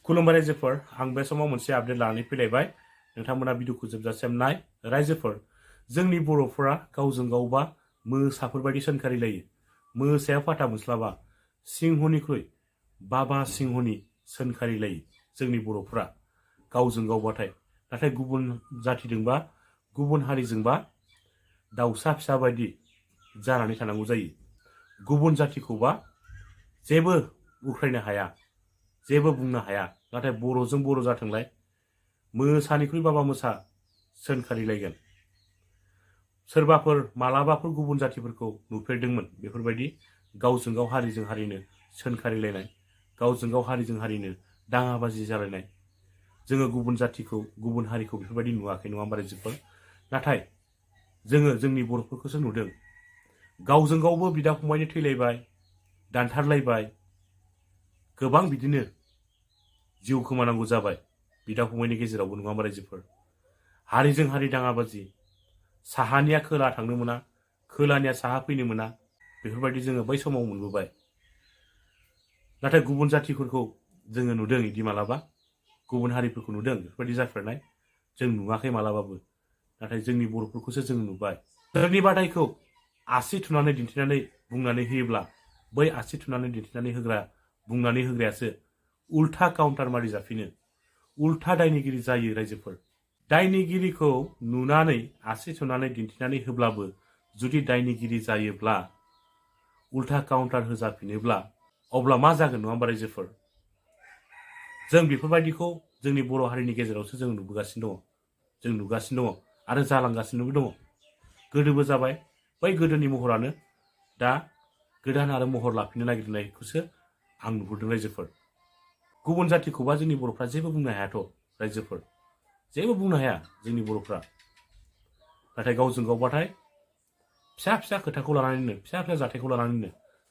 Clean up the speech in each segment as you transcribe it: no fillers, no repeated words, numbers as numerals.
खुलुमबाय रायजोफोर आं बे समाव मोनसे आपडेट लानानै फैलायबाय नोंथांमोना भिडिअखौ जोबजासिम नाय रायजोफोर जोंनि बर'फोरा गावजों गावबा मोसाफोरबायदि सोंखारिलायो मोसाया फाटा मोनस्लाबा सिंहनिख्रुइ बाबा सिंहनि सोंखारिलायो जोंनि बर'फोरा गावजों गावबाथाय नाथाय गुबुन जातिजोंबा गुबुन हारिजोंबा दाउसा फिसा बायदि जानानै थानांगौ जायो गुबुन जातिखौबा जेबो उख्रायनो हाया जेबो बुंनो हाया नाथाय बर'जों बर' जाथोंलाय मोसानिख्रुइ बाबा मोसा सोंखारिलायगोन सोरबाफोर मालाबाफोर गुबुन जातिफोरखौ नुफेरदोंमोन बेफोरबायदि गावजों गाव हारिजों हारिनो सोंखारिलायनाय गावजों गाव हारिजों हारिनो दाङाबाजि जालायनाय जोङो गुबुन जातिखौ गुबुन हारिखौ बेफोरबायदि नुवाखै नङा होमबा रायजोफोर नाथाय जोङो जोंनि बर'फोरखौसो नुदों गावजों गावबो बिदा फंबायनो थैलायबाय दानथारलायबाय गोबां बिदिनो जिउ खोमानांगौ जाबाय बिदा फंबायनि गेजेरावबो नङा होमबा रायजोफोर हारिजों हारि दाङाबाजि साहानिया खोला थांनो मोना खोलानिया साहा फैनो मोना बेफोरबायदि जोङो बै समाव मोनबोबाय नाथाय गुबुन जातिफोरखौ जोङो नुदों इदि मालाबा गुबुन हारिफोरखौ नुदों बेफोरबायदि जाफेरनाय जों नुवाखै मालाबाबो नाथाय जोंनि बर'फोरखौसो जों नुबाय सोरनि बादायखौ आसि थुनानै दिन्थिनानै बुंनानै होयोब्ला बै आसि थुनानै दिन्थिनानै होग्रा बुंनानै होग्रायासो उल्था काउन्टार मारि जाफिनो उल्था दायनिगिरि जायो रायजोफोर दायनिगिरिखौ नुनानै आसि थुनानै दिन्थिनानै होब्लाबो जुदि दायनिगिरि जायोब्ला उल्था काउन्टार होजाफिनोब्ला अब्ला मा जागोन नङा होमबा रायजोफोर जों बेफोरबायदिखौ जोंनि बर' हारिनि गेजेरावसो जों नुबोगासिनो दङ जों नुगासिनो दङ आरो जालांगासिनोबो दङ गोदोबो जाबाय बै गोदोनि महरानो दा गोदान आरो महर लाफिननो नागिरनायखौसो आं नुहुरदों रायजोफोर गुबुन जातिखौबा जोंनि बर'फ्रा जेबो बुंनो हायाथ' रायजोफोर जेबो बुंनो हाया जोंनि बर'फ्रा नाथाय गावजों गावबाथाय फिसा फिसा खोथाखौ लानानैनो फिसा फिसा जाथायखौ लानानैनो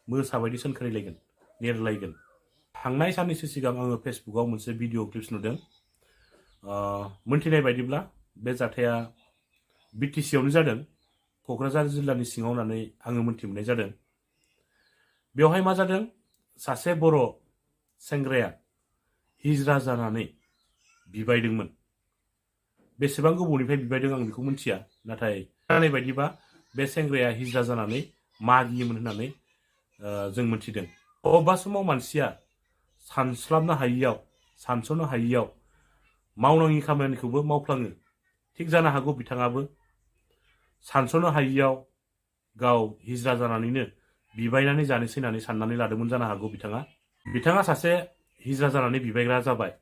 मोसाबायदि सोंखारिलायगोन नेरलायगोन थांनाय साननैसो सिगां आङो फेसबुकआव मोनसे भिडिअ क्लिप्स नुदों मोनथिनाय बायदिब्ला बे जाथाया बिटिसिआवनो जादों क'क्राझार जिल्लानि सिङाव होननानै आङो मोनथि मोननाय जादों बेवहाय मा जादों सासे बर' सेंग्राया हिजरा जानानै बिबायदोंमोन बेसेबां गोबावनिफ्राय बिबायदों आं बेखौ मिथिया नाथाय खोनानाय बायदिबा बे सेंग्राया हिजरा जानानै मागियोमोन होननानै जों मिथिदों अबेबा समाव मानसिया सानस्लाबनो हायियाव सानस'नो हायियाव मावनाङि खामानिखौबो मावफ्लाङो थिग जानो हागौ बिथाङाबो सानस'नो हायियाव गाव हिजरा जानानैनो बिबायनानै जानोसै होननानै साननानै लादोंमोन जानो हागौ बिथाङा सासे हिजरा जानानै बिबायग्रा जाबाय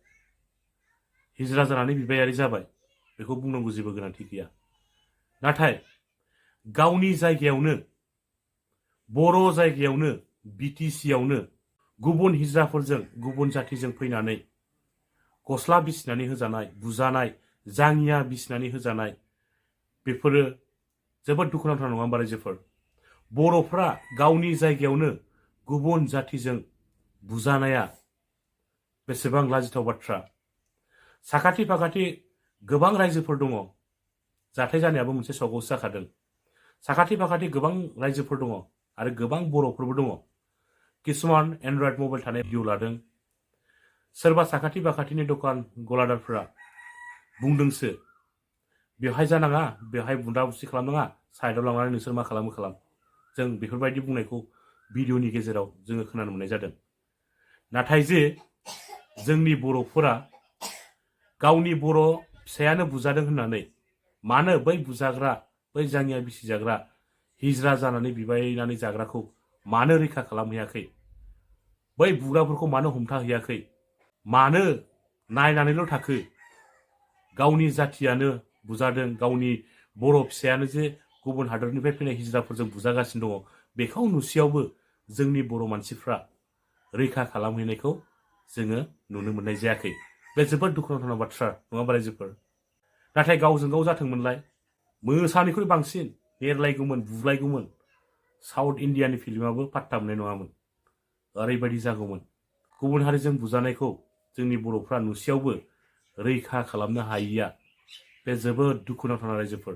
हिजरा जानानै बिबायारि जाबाय बेखौ बुंनांगौ जेबो गोनांथि गैया नाथाय गावनि जायगायावनो बर' जायगायावनो बिटिसिआवनो गुबुन हिजराफोरजों गुबुन जातिजों फैनानै गस्ला बिसिनानै होजानाय बुजानाय जाङिया बिसिनानै होजानाय बेफोरो जोबोद दुखुनांथाव नङा होमबा रायजोफोर बर'फ्रा गावनि जायगायावनो गुबुन जातिजों बुजानाया बेसेबां लाजिथाव बाथ्रा साखाथि फाखाथि गोबां रायजोफोर दङ जाथाय जानायाबो मोनसे सगौसो जाखादों साखाथि फाखाथि गोबां रायजोफोर दङ आरो गोबां बर'फोरबो दङ किसुमान एन्ड्रइड मबाइल थानाय भिडिअ लादों सोरबा साखाथि फाखाथिनि दखान गलादारफोरा बुंदोंसो बेवहाय जानाङा बेवहाय बुन्दा बुसि खालामनाङा साइडआव लांनानै नोंसोर मा खालामो खालाम जों बेफोरबायदि बुंनायखौ भिडिअनि गेजेराव जोङो खोनानो मोननाय जादों नाथाय जे जोंनि बर'फोरा गावनि बर' फिसायानो बुजादों होननानै मानो बै बुजाग्रा बै जाङिया बिसिजाग्रा हिजरा जानानै बिबायनानै जाग्राखौ मानो रैखा खालामहैयाखै बै बुग्राफोरखौ मानो हमथाहैयाखै मानो नायनानैल' थाखो गावनि जातियानो बुजादों गावनि बर' फिसायानो जे गुबुन हादरनिफ्राय फैनाय हिजराफोरजों बुजागासिनो दङ बेखौ नुसेयावबो जोंनि बर' मानसिफ्रा रैखा खालामहैनायखौ जोङो नुनो मोननाय जायाखै बे जोबोद दुखुनांथाव बाथ्रा नङा होमबा रायजोफोर नाथाय गावजों गाव जाथोंमोनलाय मोसानिख्रुइ बांसिन नेरलायगौमोन बुलायगौमोन साउथ इन्डियानि फिल्माबो पात्ता मोननाय नङामोन ओरैबायदि जागौमोन गुबुन हारिजों बुजानायखौ जोंनि बर'फ्रा नुसेयावबो रैखा खालामनो हायिया बे जोबोद दुखुनांथाव रायजोफोर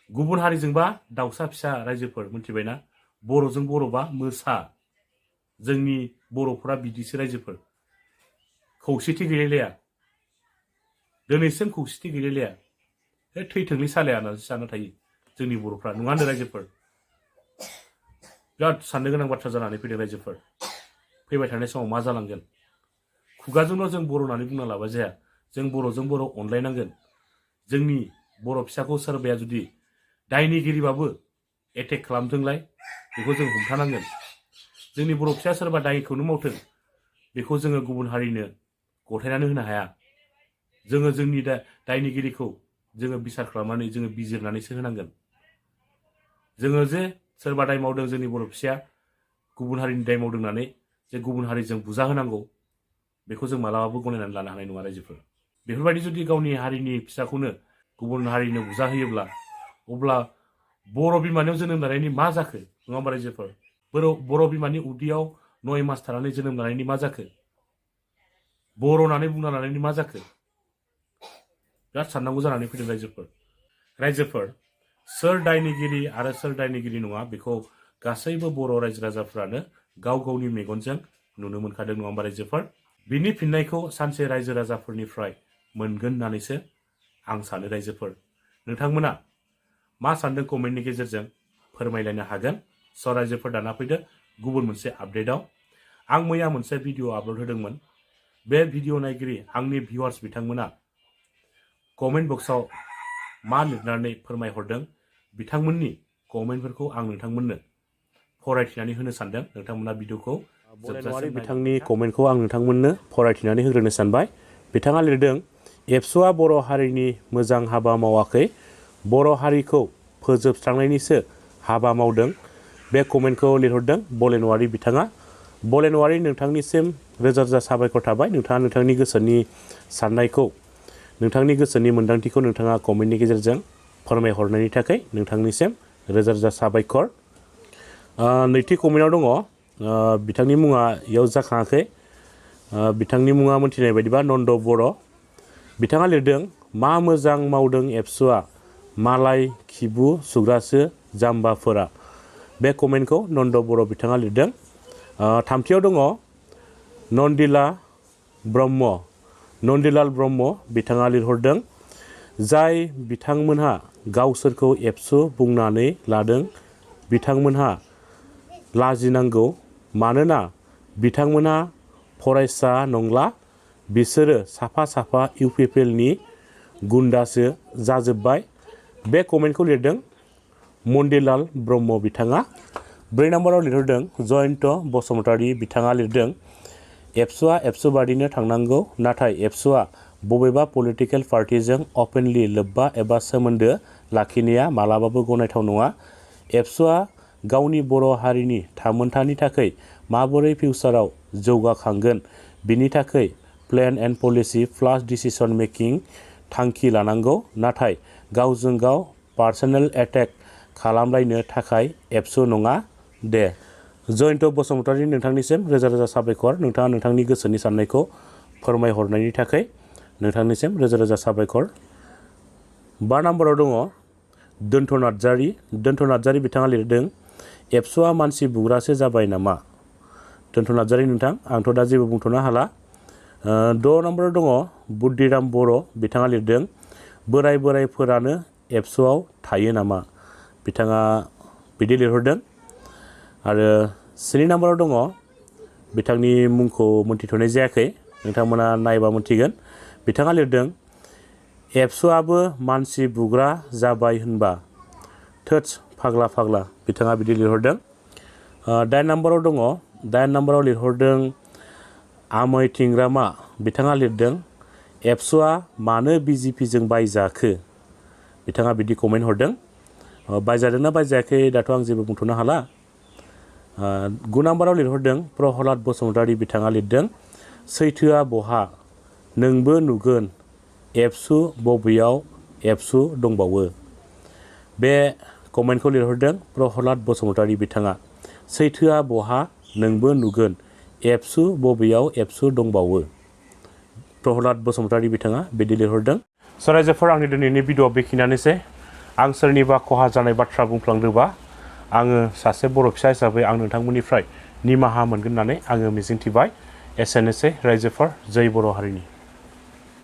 गुबुन हारिजोंबा दाउसा फिसा रायजोफोर मिथिबायना बर'जों बर'बा मोसा जोंनि बर'फोरा बिदिसो रायजोफोर खौसेथि गैलायलाया दिनैसिम खौसेथि गैलायलाया थैथोंनि सालाया होननानैसो सानना थायो जोंनि बर'फ्रा नङा होनदों रायजोफोर बिराद साननो गोनां बाथ्रा जानानै फैदों रायजोफोर फैबाय थानाय समाव मा जालांगोन खुगाजोंल' जों बर' होननानै बुंना लाबा जाया जों बर'जों बर' अनलायनांगोन जोंनि बर' फिसाखौ सोरबाया जुदि दायनिगिरिबाबो एटेक खालामथोंलाय बेखौ जों हमथानांगोन जोंनि बर' फिसा सोरबा दायखौनो मावथों बेखौ जोङो गुबुन हारिनो गथायनानै होनो हाया जोङो जोंनि दायनिगिरिखौ जोङो बिसार खालामनानै जोङो बिजिरनानैसो होनांगोन जोङो जे सोरबा दाय मावदों जोंनि बर' फिसाया गुबुन हारिनि दाय मावदों होननानै जे गुबुन हारिजों बुजा होनांगौ बेखौ जों मालाबाबो गनायनानै लानो हानाय नङा रायजोफोर बेफोरबायदि जुदि गावनि हारिनि फिसाखौनो गुबुन हारिनो बुजा होयोब्ला अब्ला बर' बिमानियाव जोनोम लानायनि मा जाखो नङा होमबा रायजोफोर बर' बिमानि उदैयाव 9 मास थानानै जोनोम लानायनि मा जाखो बर' होननानै बुंना लानायनि मा जाखो बिराद साननांगौ जानानै फैदों रायजोफोर सोर दायनिगिरि आरो सोर दायनिगिरि नङा बेखौ गासैबो बर' रायजो राजाफ्रानो गाव गावनि मेगनजों नुनो मोनखादों नङा होमबा रायजोफोर बिनि फिननायखौ सानसे रायजो राजाफोरनिफ्राय मोनगोन होननानैसो आं सानो रायजोफोर नोंथांमोना मा सानदों कमेन्टनि गेजेरजों फोरमायलायनो हागोन स' रायजोफोर दाना फैदो गुबुन मोनसे आपडेटआव आं मैया मोनसे भिडिअ आपल'ड होदोंमोन बे भिडिअ नायगिरि आंनि भिउवार्स बिथांमोना कमेन्ट बक्सआव मा लिरनानै फोरमायहरदों बिथांमोननि कमेन्टफोरखौ आं नोंथांमोननो फरायथिनानै होनो सानदों नोंथांमोना भिडिअखौ जोबजासिम बिथांनि कमेन्टखौ आं नोंथांमोननो फरायथिनानै होग्रोनो सानबाय बिथाङा लिरदों एबसुआ बर' हारिनि मोजां हाबा मावाखै बर' हारिखौ फोजोबस्रांनायनिसो हाबा मावदों बे कमेन्टखौ लिरहरदों बलेनवारि बिथाङा बलेनवारि नोंथांनिसिम रोजा रोजा साबायखर थाबाय नोंथाङा नोंथांनि गोसोनि साननायखौ नोंथांनि गोसोनि मोन्दांथिखौ नोंथाङा कमेन्टनि गेजेरजों फोरमायहरनायनि थाखाय नोंथांनिसिम रोजा रोजा साबायखर नैथि कमेन्टआव दङ बिथांनि मुङा इयाव जाखाङाखै बिथांनि मुङा मोनथिनाय बायदिबा नन्द बर' बिथाङा लिरदों मा मोजां मावदों एबसुआ मालाय खिबु सुग्रासो जाम्बाफोरा बे कमेन्टखौ नन्द बर' बिथाङा लिरदों थामथियाव दङ नन्दिलाल ब्रह्म बिथाङा लिरहरदों जाय बिथांमोनहा गावसोरखौ एबसु बुंनानै लादों बिथांमोनहा लाजिनांगौ मानोना बिथांमोनहा फरायसा नंला बिसोरो साफा इउपिपिएलनि गुन्दासो जाजोब्बाय बे कमेन्टखौ लिरदों मन्दिलाल ब्रह्म बिथाङा 4 नम्बराव लिरहरदों जयन्त बसुमतारी बिथाङा लिरदों एबसुआ एबसु बादिनो थांनांगौ नाथाय एबसुआ बबेबा पलिटिकेल पार्टिजों अपेनलि लोब्बा एबा सोमोन्दो लाखिनाया मालाबाबो गनायथाव नङा एबसुआ गावनि बर' हारिनि थामोनथानि थाखाय माबोरै फिउचाराव जौगाखांगोन बिनि थाखाय plan and policy plus decision making थांखि लानांगौ नाथाय गावजों गाव पार्सनेल एटेक खालामलायनो थाखाय एबसु नङा दे जयन्त बसुमतारी नोंथांनिसिम रोजा रोजा साबायखर नोंथाङा नोंथांनि गोसोनि साननायखौ फोरमायहरनायनि थाखाय नोंथांनिसिम रोजा रोजा साबायखर 5 नम्बराव दङ दोनथ' नार्जारी बिथाङा लिरदों एबसुआ मानसि बुग्रासो जाबाय नामा दोनथ' नार्जारी नोंथां आंथ' दा जेबो बुंथ'नो हाला 6 नम्बराव दङ बुद्धिराम बर' बिथाङा लिरदों बोरायफोरानो एबसुआव थायो नामा बिथाङा बिदि लिरहरदों आरो 3 नम्बराव दङ बिथांनि मुंखौ मोनथिथ'नाय जायाखै नोंथांमोना नायबा मोनथिगोन बिथाङा लिरदों एबसुआबो मानसि बुग्रा जाबाय होनबा थोथस फाग्ला बिथाङा बिदि लिरहरदों 8 नम्बराव दङ 8 नम्बराव लिरहरदों आमै थिंग्रामा बिथाङा लिरदों एबसुआ मानो बिजेपिजों बायजाखो बिथाङा बिदि कमेन्ट हरदों बायजादोंना बायजायाखै दाथ' आं जेबो बुंथ'नो हाला 9 नम्बराव लिरहरदों प्रहलाद बसुमतारी बिथाङा लिरदों सैथोआ बहा नोंबो नुगोन एबसु बबेयाव एबसु दंबावो बे कमेन्टखौ लिरहरदों प्रहलाद बसुमतारी बिथाङा सैथोआ बहा नोंबो नुगोन एबसु बबेयाव एबसु दंबावो प्रहलाद बसुमतारी बिथाङा बिदि लिरहरदों स' रायजोफोर आंनि दिनैनि भिडिअ बेखिनियानोसै आं सोरनिबा खहा जानाय बाथ्रा बुंफ्लांदोंबा आङो सासे बर' फिसा हिसाबै आं नोंथांमोननिफ्राय निमाहा मोनगोन होननानै आङो मिजिंथिबाय एसेनोसै रायजोफोर जै बर' हारिनि।